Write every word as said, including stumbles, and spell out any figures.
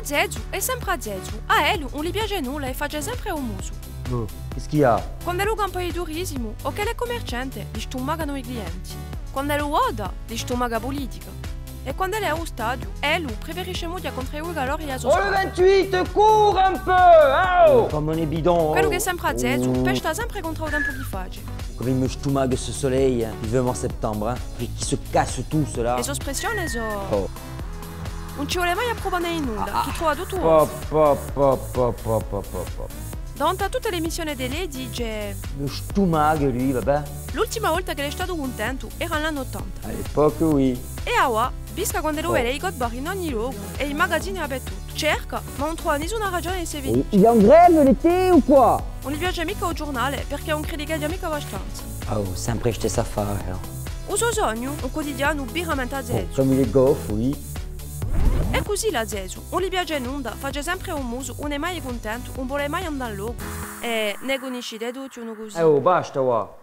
Zezu hè sempre zezu. À ellu ùn li piace nulla è face sempre u musu. Oh, qu'est-ce qu'il y a ? Quand'ellu campa di turisimu o ch'ellu hè cummerciante, li stumacanu i clienti. Quand'ellu vota, li stumaca a pulitica. È quand'ellu hè à u stadiu, ellu preferisce mughjà contr'à i calori di a so squadra. Oh, le vingt-huit, cours un peu, oh ! Comme on est bidon, oh. Quellu chì hè sempre zezu, pesta sempre contr'à u tempu chì face. Comme il me stumaque ce soleil, hein. Vivement septembre, hein. Puis qui se casse tout cela. E so spressione sò... Oh. Ùn ci vole mai à pruvà nulla, chì trova tuttu... Pop, pop, pop. Davanti à tutte l'emissione di tele dice: me stumaque, lui, vabbè. L'ultima volta ch'ellu hè statu cuntentu era in l'annu ottanta. À l'époque, oui. È avà, pisca quand'ellu vede i code barres in ogni locu è i magazini dapertuttu. Cerca, ma ùn trova nisuna ragione di si... Il est en grève, l'été, ou quoi ? Ùn li piace micca u ghjurnale, perchè ùn cridicheghja micca abbastanza. Oh, sempre stessu affare, eh. U so sognu, un cutidianu veramente zezu. Oh, comme il est goff, oui. Hè cusì, l'hà zezu. Ùn li piace nunda, face sempre u musu, ùn hè mai cuntentu, ùn vole mai andà in locu. È ne cunniscite tutti unu cusì. Eh, oh, basta, và.